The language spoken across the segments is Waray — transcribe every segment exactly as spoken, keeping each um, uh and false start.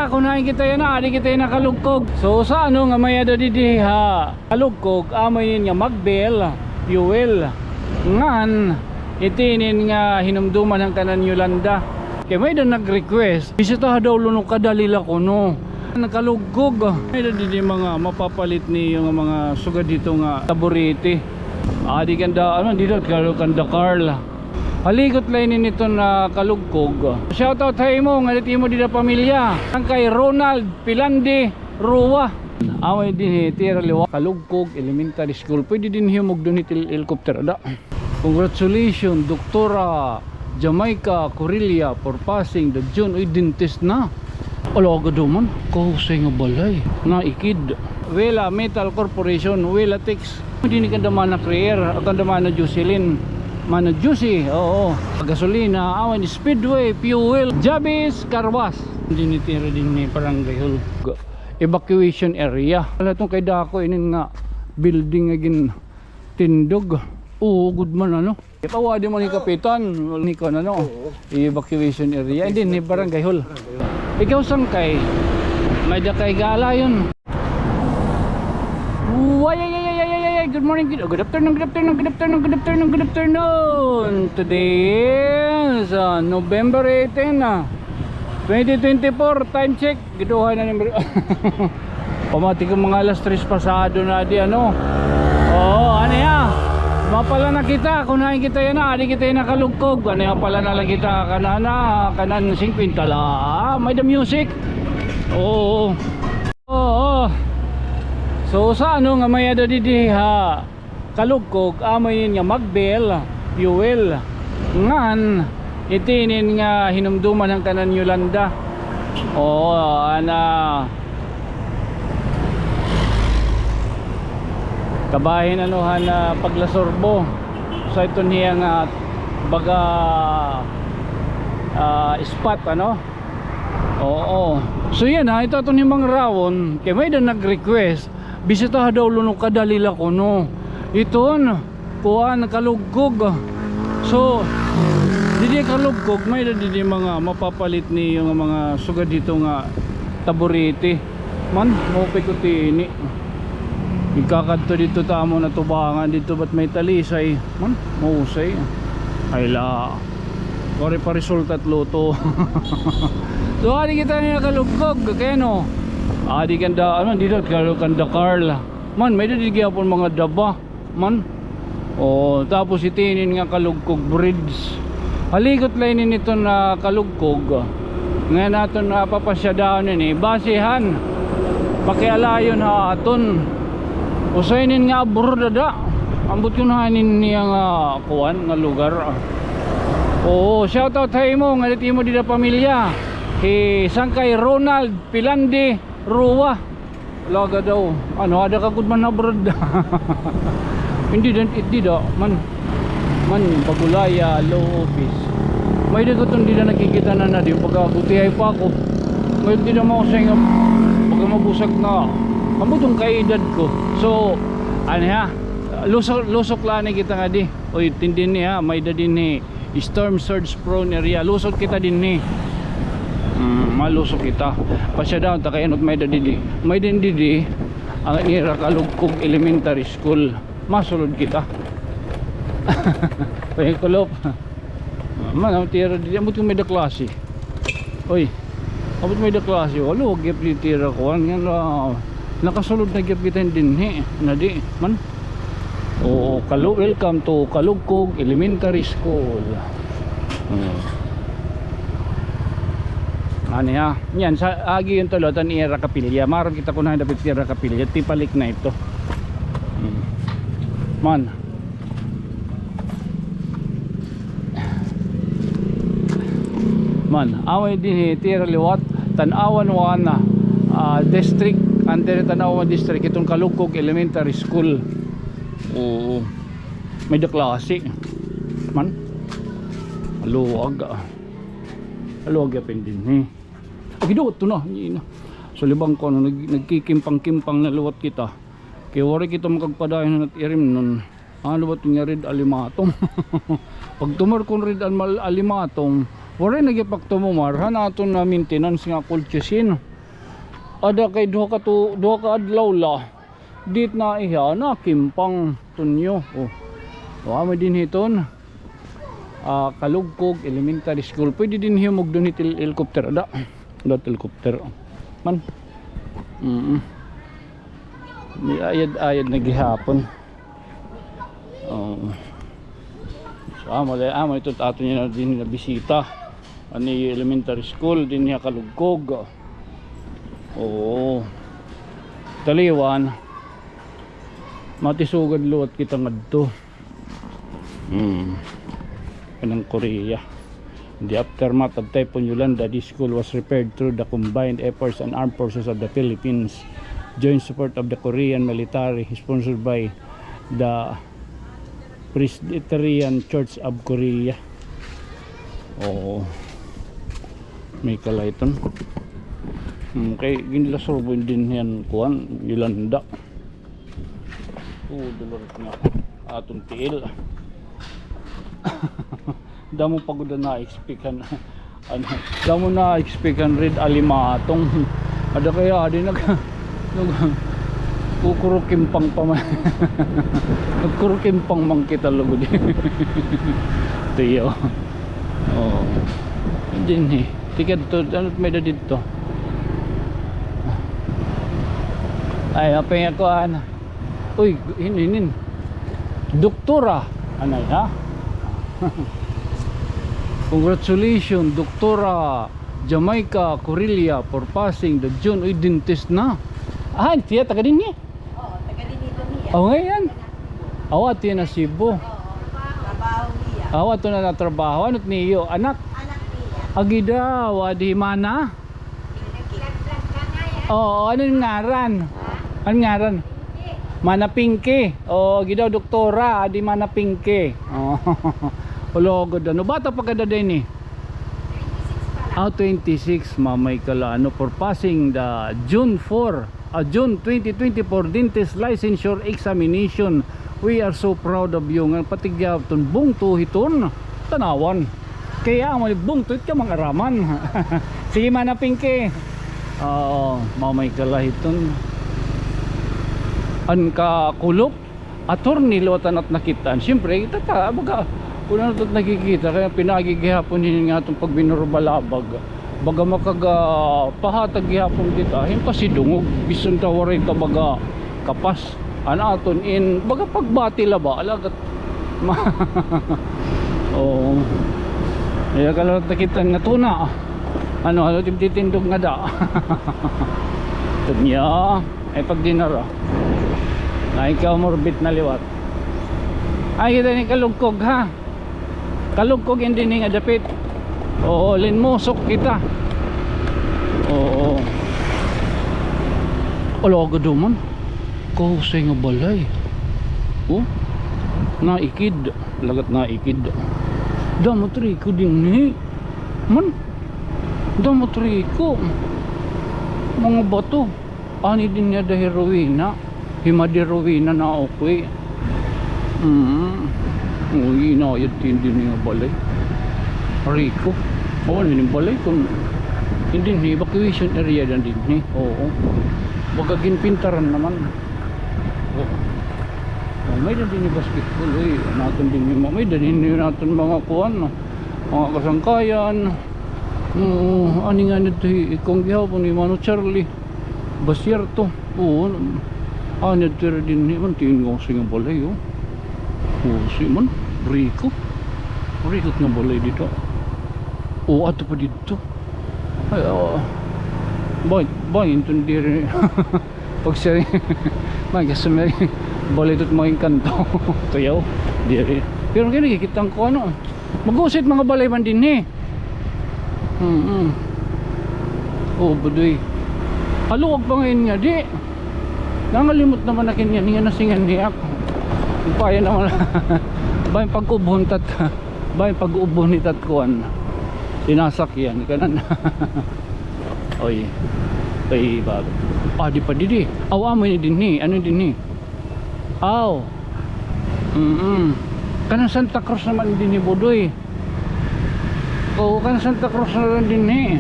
Kunahan kita yana, adi kita yana Calugcog. So, usa ano nga may-ada didi ha Calugcog, amo ini nga Magbil, fuel. Ngan, ito ini nga hinumduman han kanan Yolanda. Kay may-ada nag-request, bisitaha daw Lunok kadali la kuno. Calugcog. May-ada didi mga mapapalit niyo nga mga sugad dito nga taburiti. Adi kanda, ano, dida kanda Carl. Halikot la ini niton Calugcog. Shoutout ha imo, ngan it imo dida pamilya. An kay Ronald Pilandi Rua. Amo dinhi tira liwat Calugcog Elementary School. Pwede dinhi humugdon hit helicopter ada. Congratulations, Doktora Jamaica Corella, for passing the June. Uy, dentist na. Ala, agad man. Kahusay nga balay. Naikid. Wela Metal Corporation, Wela Tex. Dinhi kanda Mana Claire, kanda Mana Jocelyn. Mana Juicy, oo. Gasolina, awan, Speedway, fuel, Jabis, Carwas. Dinhi tira dinhi Barangay Hall. Evacuation area. Wala tong kay dako inin nga building nga gintindog. Oo, good man, ano? Ikaw, adi man hi Kapitan, ni kon ano, evacuation area. Ay, dinhi Barangay Hall. Ikaw, sangkay? May-ada kay gaalayon. Way, ay, ay, ay, ay, ay, ay, good morning, good, good afternoon, good afternoon, good afternoon, good afternoon, good afternoon. Today is, uh, November eighteen, uh, twenty twenty-four. Time check. Giduhay na ni Mary. Pamati ko mga alas tres pasado na di, ano. Oo, ano ya? Mapala na kita, kunahan kita yana, adi kita yana Calugcog. Ano ya, pala na la kita, kanana, kanan singkwenta la. Ah, may the music. Oo. Oo. So, usa ano nga may-ada didi ha Calugcog, amo ini nga Magbil, fuel. Ngan, ito ini nga hinumduman han kanan Yolanda. Oo, ana. Kabahin ano han Paglasurbo. Sa iton hiya nga baga, ah, spot, ano? Oo. So, yana, ito aton himangarawon. Kay may-ada nag-request. Bisitaha daw Lunok kadali la kuno. Iton, kuan, Calugcog. So, didi Calugcog, may-ada didi mga mapapalit niyo nga mga sugad dito nga taburiti. Man, maupay ko tini. Ikakadto dito ta amo natubangan dito, bat may talisay. Man, mahusay. Ay la. Waray pa resulta it luto. So, adi kita yana Calugcog, kay ano? Adi kanda, ano, dida kanda Carl. Man, may-ada didi gihapon mga daba. Man. O, tapos ito inin nga Calugcog Bridge. Halikot la inin iton Calugcog. Ngan aton papasyadahon ini. Base han pakialayon ha aton. Usa inin nga abroad ada. Ambot kon hain ini nga kuan nga lugar. Oo, shout out ha imo, ngan it imo dida pamilya. Hi Sangkay Ronald Pilandi Rua. Laga daw. Ano, ada ka gud man abroad. Hindi dan, hindi da man. Man, Bagulaya, law office. May-ada ko iton dida nakikita na na, di pagkagutihay pa ako. May-ada dida mahusay nga pagkamabusag na. Ambot iton kaedad ko. So, ano ha? Lusok, lusok la ni kita ngadi. Oy, tindin ni ha, may-ada dinhi storm surge prone area. Lusot kita dinhi. Mm, malusot kita. Pasyadahon ta kay ano it may-ada didi. May-ada didi an ira Calugcog Elementary School. Masulod kita. Pagkulop. Man, an tira didi, ambot kon may-ada klase. Oy. Ambot may-ada klase, walo, gihap didi tira kuan, ngan, ah, nakasulod na gihap kita dinhi, nadi man. Oo, Calu-, welcome to Calugcog Elementary School. Hmm. Ano ya? Yan, sa agi yung tulo, tan ira kapilya. Maaram kita kon hain dapit ira kapilya. Tipalik na ito. Hmm. Man. Man, amo dinhi tira liwat, Tanauan One, ah, District, under Tanauan District, iton Calugcog Elementary School. Oo. May-ada klase. Man. Luag, ah. Luag yapin dinhi. Ay, giduot to na, hindi na. So, libang ko, ano, nag-, nagkikimpang-kimpang na liwat kita. Kay waray kita makagpadayon han nat-irimnon. Ano ba iton nga red alimatum? Pagtumar kon red al-, alimatum, waray na gihap pagtumumar han aton nga maintenance nga colchicine. Ada kay duha ka tu-, duha ka adlaw la. Diri na iya, nakimpang tunyo. O. O, amo dinhi iton. Ah, Kalugkog Elementary School. Pwede dinhi humugdon hit helicopter, ada. Ada helicopter. Man. Mm. Ayad-ayad na gihapon. O. So, amo, amo ito aton yana dinhi nga bisita. An Elementary School dinhi ha Kalugkog. Oo. Taliwan. Matisugad liwat kita ngadto. Hmm. Kanan Korea. In the aftermath of Typhoon Yolanda, this school was repaired through the combined efforts and armed forces of the Philippines, joint support of the Korean military, sponsored by the Presbyterian Church of Korea. Oo. May kala iton. Hmm, kay ginlasurbo dinhi an kuan, Yolanda. O, Dolores nga. Aton tiil. Damo pa gud an na-expect han, ano, damo na-expect han red alimatong. Ada kay adi nag-, nag-, kukurukimpang pa man. Nagkurukimpang man kita lugod. Tiyo. Oo. Dinhi. Tikadto, ano may-ada didto? Ay, apay nga kuan. Uy, hinin, hinin. Doktora. Anay, ha? Congratulations, Doktora Jamaica Corella, for passing the June. Uy, dentist na. Ah, tiya, taga dinhi? Oo, taga dinhi ito niya. O, ngay-an. Awa, tiya na Cebu. Oo, trabaho niya. Awa, ito na natrabaho. Ano it niyo? Anak? Anak niya. Agi daw, adi mana? Oo, ano it ngaran? Ano ngaran? Mana Pinky. Oo, agi daw doktora, adi Mana Pinky. Oo. Ulogod, ano? Bata pa kada din eh. Ah, twenty-six, mamay kala, ano, for passing the June four, ah, June twenty twenty-four dentist licensure examination. We are so proud of you. Nga pati gihapon bungto hiton. Tanawan. Kay amo ni bungto it ka mangaraman. Sige, Mana Pinky. Oo, mamay kala hiton. An kakulop, attorney liwat an at nakit-an. Siyempre, kita ta, baga, kun ano it nakikita, kay pinaagi gihapon hini nga aton pagbinurubalabag. Baga makaga-, pahatag gihapon kita hin pasidungog, bisan ta waray ta baga kapas. An aton in, baga pagbati la ba, alagad ma-, oo. Iya ka la nakit-an nga tuna. Ano, ano, tibtitindog nga da. Tunya, ay pag dinner, o. Na ikaw, morbit na liwat. Ay, kita ni Kalugkog, ha? Kalugkog, hindi ni nga dapit. Oo, linmusok kita. Oo. Ala, agad man. Kahusay nga balay. O? Naikid. Lagat naikid. Damo triko dinhi. Man. Damo triko. Mga bato. Ani dinhi ada hi ruina. Hi Madi Ruina na okay. Mm. Uy, inayad tindi niya balay. Rico. Oo, ini balay kun hindi ni evacuation area dan dinhi. Oo. Baga ginpintaran naman. Oo. Oh, may-ada dinhi basketball, uy. Naton dinhi, may-ada dinhi naton mga kuan, no? Mga kasangkayan. Oo, ani nga nito, ikaw ang gihapon ni Mano Charlie. Basyerto. Oo. Ah, nagtira dinhi man, tingnan nga sa nga balay, o. O, si man, riko. Riko nga balay dito. O, ato pa dito. Ay, o. Bay, bay, ito diri. Pag siya, may kasumay, balay ito mga engkanto. Tuyaw, diri. Pero kaya nakikita ko ano, Magusit mga balay man dinhi. Mm. O, budoy. Haluag pa ngayon nga, di. Nangalimot naman na kinyan, nga nasingan niya ako. Upaya naman. Bay pag-ubon tat. Bay pag-ubon ni tat kuan. Sinasakyan, kanan. Oy. Ay, bago. Ah, di pa didi. Aw, amo ni dinhi. Ano dinhi? Aw. Mm. Kanang Santa Cruz naman dinhi, budoy. Oo, kanang Santa Cruz naman dinhi.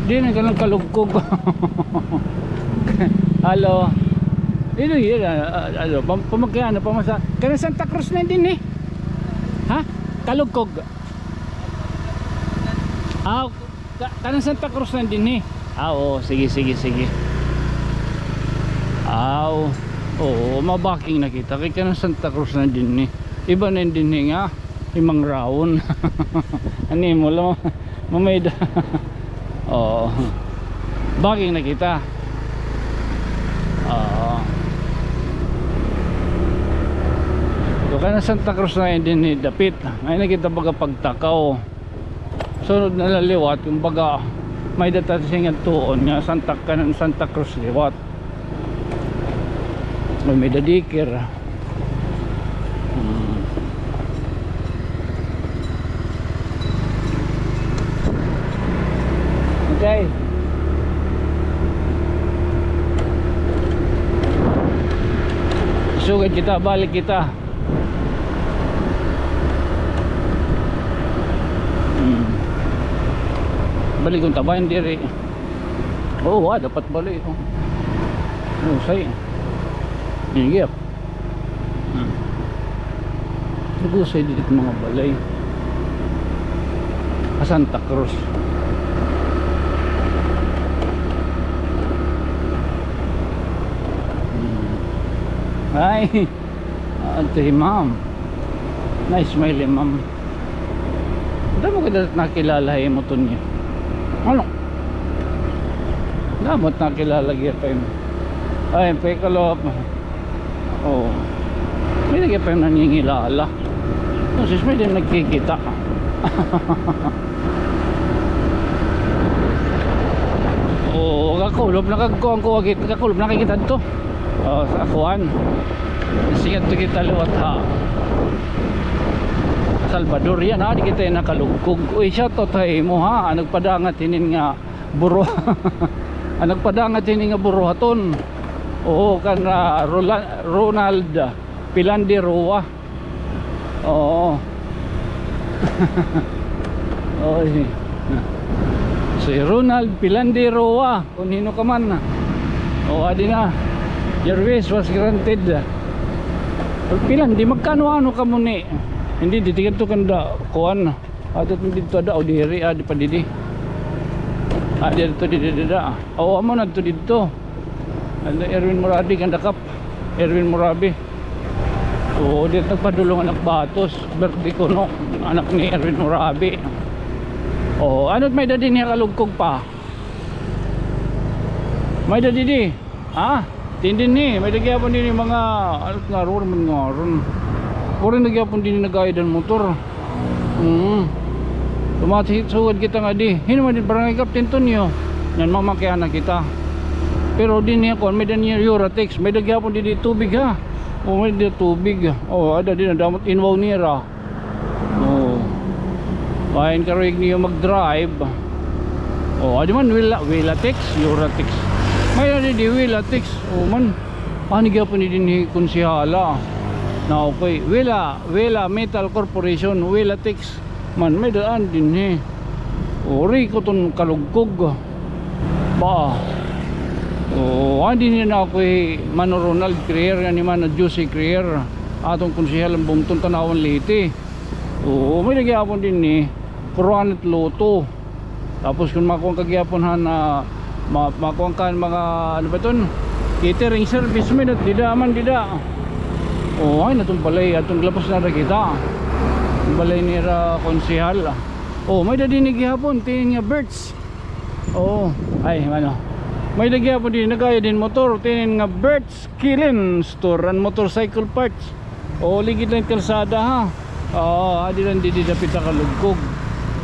Di na kanang Kalugkog. Hello. Diri, diri, ah, ah, ano, pam-, pamagkay-an, pamasa-, kanan Santa Cruz na dinhi. Ha? Kalugkog. Ah, ka-, kanan Santa Cruz na dinhi. Ah, oo, sige, sige, sige. Ah, oo, oo, mabaking na kita. Kay kanan Santa Cruz na dinhi. Iba na dinhi nga. Imang rawon. Ano mo lang, mamayda. Oo. Baking na kita. Oo. So, kanan Santa Cruz na dinhi dapit. Ay, nakita baga pagtakaw. Sunod na la liwat, kumbaga, may data sa nga tuon nga Santa, kanan Santa Cruz liwat. May, may dadikir. Hmm. Okay. Sugad kita, balik kita. Hmm. Balik kung tabayan diri. Oo, ah, dapat balik, oh. Oh, say. Yan, yep. Hmm. Nagusay dito mga balay. Ah, Santa Cruz. Hmm. Ay. Ah, ito hi ma'am. Nice smile hi ma'am. Damo kita nakilala hi mo, Tonyo. Ano? Damo nakilala gihap pa yun. Ay, pekalo. Oh. May lagi pa yung nangingilala. No, sis, may din nagkikita. Oh, kakulop na kag-, kuan ko, kakulop na kay kita to. Oh, sa kuan. Sigat to kita liwat ha Salvador yan, ha, di kita nakalugkog. Uy, shout out ha imo, ha. Ang nagpadangat hinin nga buro. Ang nagpadangat hinin nga buruhaton. Oo, kan, ah, Rola-, Ronald Pilandi Roa. Oo. Oy. Si Ronald Pilandi Roa. Kun hino ka man. O, adi na. Your wish was granted. Pilandi, magkano-ano ka mo ni? Hindi, di tigan to kanda, kuan. Ato dito ada, o diri, adi pa didi. Adi to, didi, dida. O, amo na to dito. Ano, Erwin Murabi, kanda kap. Erwin Murabi. Oo, di nagpadulong anak batos. Birthday ko, no? Anak ni Erwin Murabi. Oo, ano't may-ada dinhi kalugkog pa? May-ada didi? Ha? Tindin ni, may-ada gihapon dinhi mga, ano't nga ron, man nga ron. Puro na gihapon dinhi nag-aayad han motor. Mm. Tumati-, sugad kita nga di. Hino man di barangay Captain Tonyo. Yan, mamakiana kita. Pero dinhi ako, may-ada niya Uratex. May-ada gihapon dinhi tubig, ha? O, may-ada tubig. O, ada dinhi, damot inwaw nira. O. Main karuyag niyo mag-drive. O, adi man, Wela-, Welatex, Uratex. May-ada dinhi Welatex. O, man. Ani gihapon ni dinhi konsehala. Na, okay. Wela, Wela Metal Corporation, Welatex. Man, may-ada dinhi. Uri ko ton kalugkog. Ba. O, adi ni na ako hi Mano Ronald Crier, nga ni Mano Josie Crier. Aton konsehal han bungton Tanauan Leyte. Oo, may-ada gihapon dinhi. Kuruan at Lotto. Tapos kun makuan ka gihapon han, ah, ma-, makuan ka han mga, ano ba iton? Catering service, may-ada dida man dida. O, ay, aton balay, aton lapas na ra kita. Balay nira konsehal. O, may-ada dinhi gihapon, tinin nga Berts. O, ay, ano. May-ada gihapon dinhi, nag-aayad hin motor, tinin nga Berts Kilin Store and Motorcycle Parts. O, ligid lang kalsada, ha. Oo, adi lang didi dapit ha kalugkog.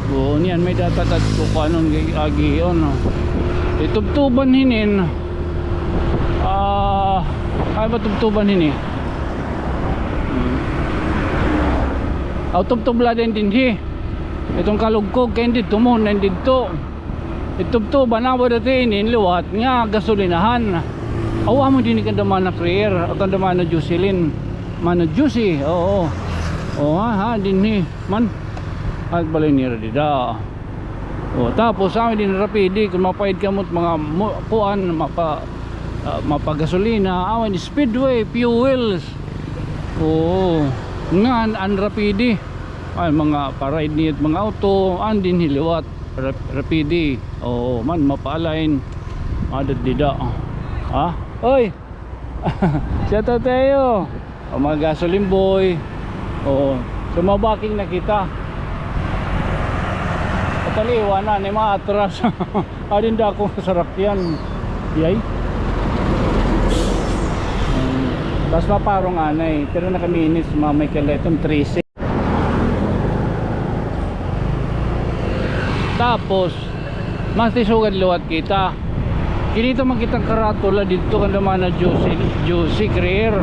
O, niyan may-ada dida kukuanon, agi-, agion, no. Itubtuban hinin. Ah, ay ba tubtuban hini? Hmm. Aw, tubtob la dinhi. Iton kalugkog kay didto mo, nandidto. Itubtuban, awa dati inin liwat nga gasolinahan. Awa mo dinhi kanda Mana Crier, o kanda Mana Jocelyn. Mana Josie, oo. O, ha, ha, dinhi man. At balay nira dida. O, tapos, awa dinhi rapidi, kun mapaid ka mo't mga mo-, kuan, mapa-, Ah, mapagasolina, awan, Speedway, fuels. Oo. Ngan, an Rapide. Ay, mga pa-ride niya it mga auto, an dinhi liwat. Rap-, Rapide. Oo, man, mapa-align. Ada dida. Ha? Oy! Shout out tayo. O, mga gasoline boy. Oo. So, mabaking na kita. Pataliwan na, ni maatras. Adin da ako sarakyan. Yay. Um, tas maparong anay. Pero nakaminis, mamay ka leton, trese. Tapos, mas tisugad liwat kita. Kinita man kitang karatula didto kan Mana Josie, Josie Greer,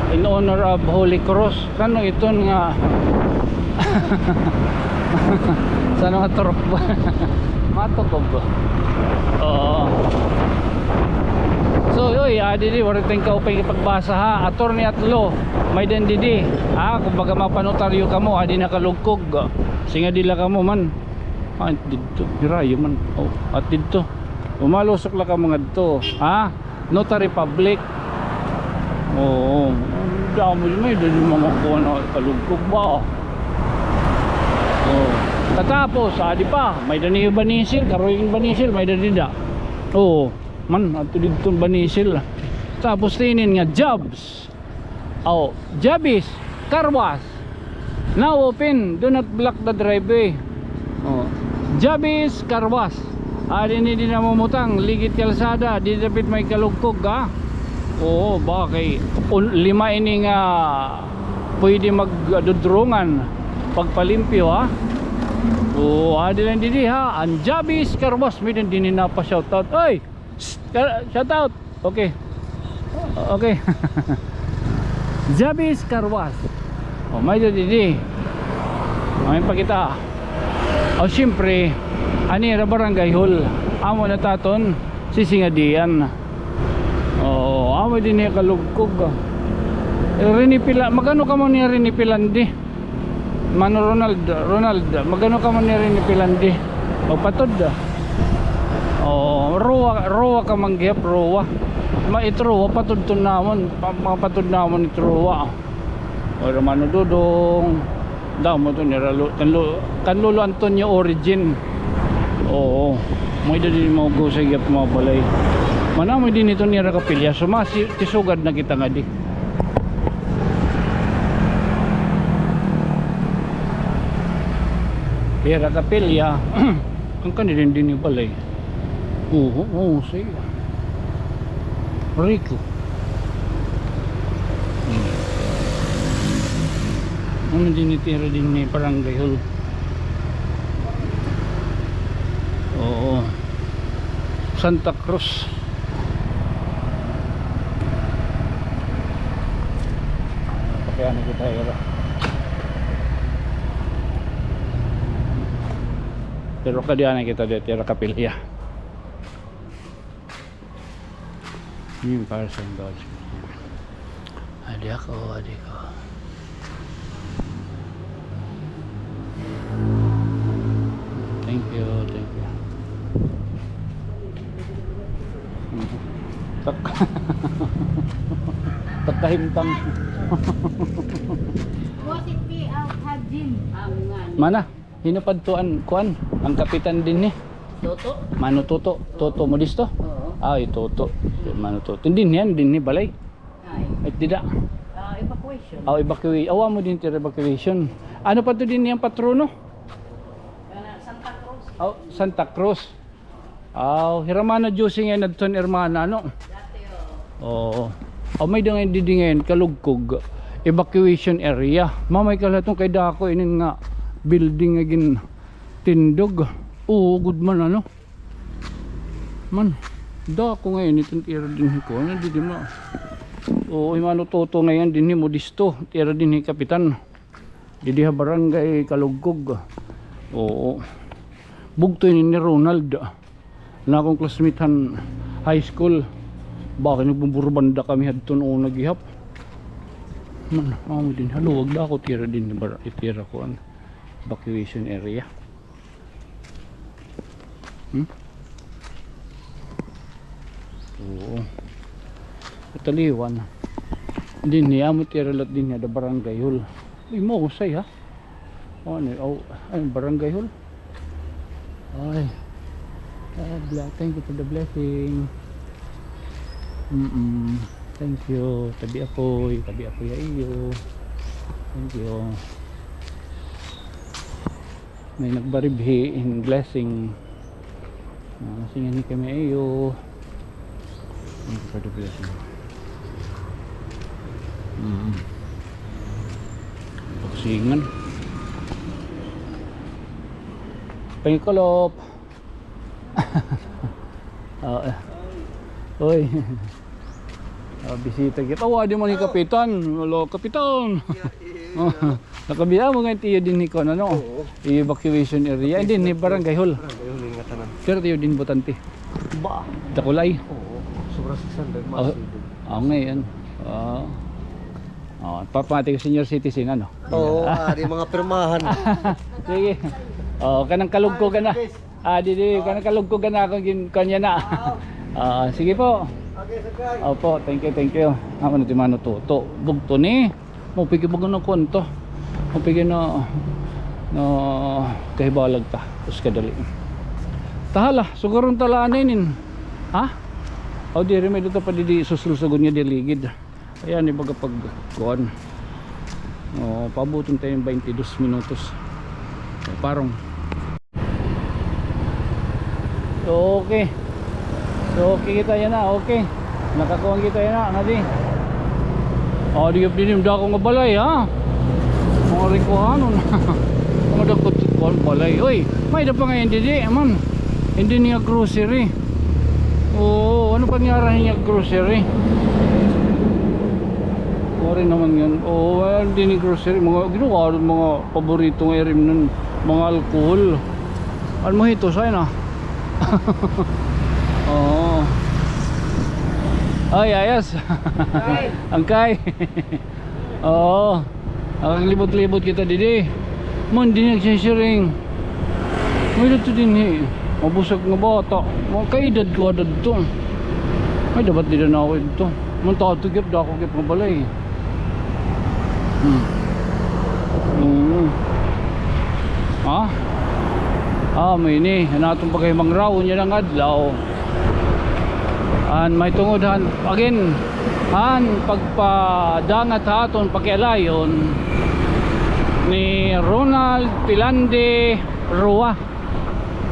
in honor of Holy Cross. Sano iton nga, sano nga turok ba? Matukob ba? Oo. So, yoy, ah, didi, waray tayong kaupay pagbasa ha. Attorney at law, may-ada didi. Ah, kumbaga mapanotaryo kamo, adi nakalugkog. Singa dila kamo man. Ah, didto. Hirayo man. Oh, at didto. Umalusok la kamo ngadto. Ha? Notary public. Oo. Damo yun, may-ada mga kuan nga kalugkog ba? Oh. Katapos, adi pa, may-ada ni banisil, karuyag banisil, may-ada dida. Oo. Man, adto didto banisil. Tapos tinin nga, Jobs. Oh, Jabis, Car Wash. Now open, do not block the driveway. Oh, Jabis, Car Wash. Ah, dinhi, dinhi namumutang, ligid kalsada, di dapit may kalugkog, ha? Oo, baka kay un-, lima ini nga pwede magdudrungan pagpalimpyo, ha? Oo, adi lang didi, ha? An Jabis Car Wash, may-ada dinhi napa-shoutout. Oy! Shh! Ka-, shout out. Okay. Okay. Jabis Car Wash. O, may-ada didi. May pakita. O, siyempre, an ira barangay hall. Amo na it aton sisingadian. Oo, amo dinhi kalugkog. Eh, Rene Pila-, magano kamo ni Rene Pilandi? Mano Ronald, Ronald, magano kamo ni Rene Pilandi? Magpatod. Oo, rowa, rowa ka man gihap, rowa. Ma-, it rowa, patudton namon, pa-, mapatod namon it rowa. O, Romano Dodong, damo to ni Ralo, kan Lo-, kan Lolo Antonio Origin. Oo, may-ada dinhi mga gusay gihap mga balay. Mana, may-ada dinhi iton ira kapilya. So, masi-, tisugad na kita ngadi. Ira kapilya. An kani dinhi balay. Oo, oo, siya. Rico. Hmm. Ano dinhi it ira dinhi barangay hall? Oo. Santa Cruz. Pakiana kita ira. Pero kadi anay kita dito, ira kapilya. Yung para sa God's. Adi ako, adi ko. Thank you, thank you. Tak-, takahimtang. Mana? Hin-o pa adto an kuan, an kapitan dinhi? Toto. Mano Toto? Toto Modesto? Oo. Ay, Toto. Mano Toto. Dinhi an, dinhi balay. Ay. Ay, dida. Ah, evacuation. Aw, evacuation. Aw, amo dinhi it ira evacuation. Ano pa adto dinhi an patrono? Kana Santa Cruz. Aw, Santa Cruz. Aw, hira Mana Josie ngay-an adton, hermana, no? Oo. Aw, may-ada ngay-an didi ngay-an kalugkog, evacuation area. Mamay ka la iton kay dako inin nga building nga gintindog. Oo, gud man, ano? Man, dako ngay-an iton ira dinhi ko. Ano, didi ma-, oo, hi Mano Toto ngay-an dinhi, Modesto, ira dinhi kapitan. Didi ha barangay Kalugkog. Oo. Bugto ini ni Ronald. An akon classmate han high school. Baka nagbuburbanda kami hadton una gihap. Man, amo dinhi ha luwag, dako it ira dinhi, bar-, it ira kuan. Evacuation area. Hmm? Oo. Taliwan. Dinhi, amo it ira la dinhi, ada barangay hall. Uy, mahusay, ha? O, ano, o, ano, barangay hall? Ay. Ah, bla-, thank you for the blessing. Mm-mm. Thank you. Tabi apoy, tabi apoy ha iyo. Thank you. May nagbaribhi hin blessing. Ah, singan ni kami iyo. Thank you for the blessing. Mm. Boxingan. Pangkulop. Ah, eh. Uy. Ah, bisita kita. Oh, adi man hi Kapitan. Hello, Kapitan. Nakabiya mo nga tiyo dinhi kon ano? Oo. Evacuation area. Dinhi barangay hall. Barangay hall, ingatan na. Pero tiyo dinhi botante. Ba? Dakulay. Oo. Sobra six hundred, oh, mas. Oo, ngayon. Oo. Oh, papamati ko senior citizen, ano? Oo, ah, di mga pirmahan. Sige. Oh, kanang kalugkogan na. Ah, di, di, kanang kalugkogan na akon gin-, kanya na. Ah, sige po. Okay, sir. Opo, thank you, thank you. Amo na ti Mano Toto. Bugto ni. Mao pigi baga na kuan to. Mao pigi na, na kahibalag ta. Tapos kadali. Tahala, sugaron ta la anay nin. Ha? O, diri, may duta pa didi susulsugon nga di ligid. Ayan, ibaga pag kuan. O, paabuton ta hin baynte dos minutos. O, parong. Okay. So, okay kita yana, okay. Nakakuan kita yana, ngadi. O, di, di, di, dako nga balay, ha? Mga rikuhanon. Mga dako nga balay. Uy, may-ada pa nga didi, man. Didi nga grocery. Oo, ano pa ngaran niya grocery? Mao rin naman yun. Oo, well, didi nga grocery. Mga, ginawa, mga paborito nga irim nun. Mga alcohol. Ano mo hito, say na? Oo. Ay, ayos. Angkay. Oo. Nakaglibot-libot kita didi. Man, di nagsisiring. May dito dinhi. Mabusag nga bata. Mga kaedad ko, edad to. May dapat di na ako ito. Man, tato gyud, dako gyud nga balay. Hmm. Hmm. Ha? Ah, may ini. An aton pagkahimangraw, unya nga adlaw. An may tungod han, again, han pagpadangat ha aton pakialayon ni Ronald Pilande Rua.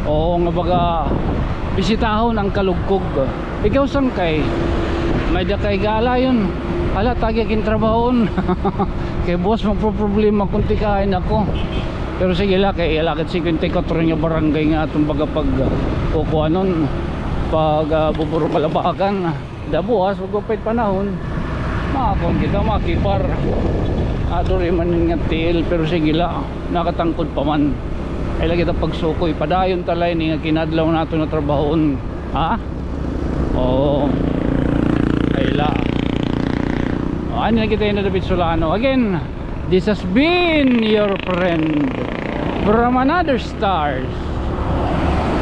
Oo, nga baga bisitahon an Calugcog. Ikaw, sangkay, may-ada kay gaalayon. Hala, tagi gintrabahoon. Kay buwas magpoproblema kon tikain ako. Pero sige la, kay iya la gad cincuenta y cuatro nga barangay nga aton baga pag, ah, kukuanon, pag, ah, buburo kalabakan. Da buwas, magupit panahon. Makakuan kita, makipar. Adto rin man nga tiil, pero sige la, nakatangkod pa man. Ay la kita pagsukoy, padayon ta la ini nga kinadlaw naton nga trabahoon. Ha? Oo. Ay la. O, ani na kita yana, David Solano. Again, this has been your friend from another stars.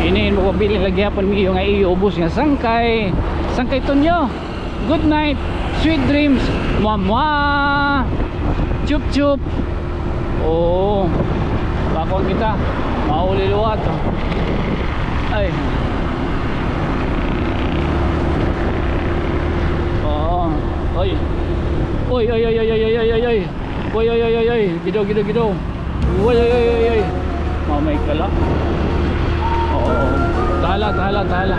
Ini in magpabilin la gihapon mi iyo nga iyo ubos nga sangkay. Sangkay Tonyo. Good night. Sweet dreams. Mwa, mwa. Chup, chup. Oo. Bakon kita. Mauli liwat. Ay. Oo. Oy. Oy, oy, oy. Oy, oy, oy, oy, oy. Gidaw, gidaw, gidaw. Oy, oy, oy, oy, oy. Mamay ka la. Oo. Tahala, tahala, tahala.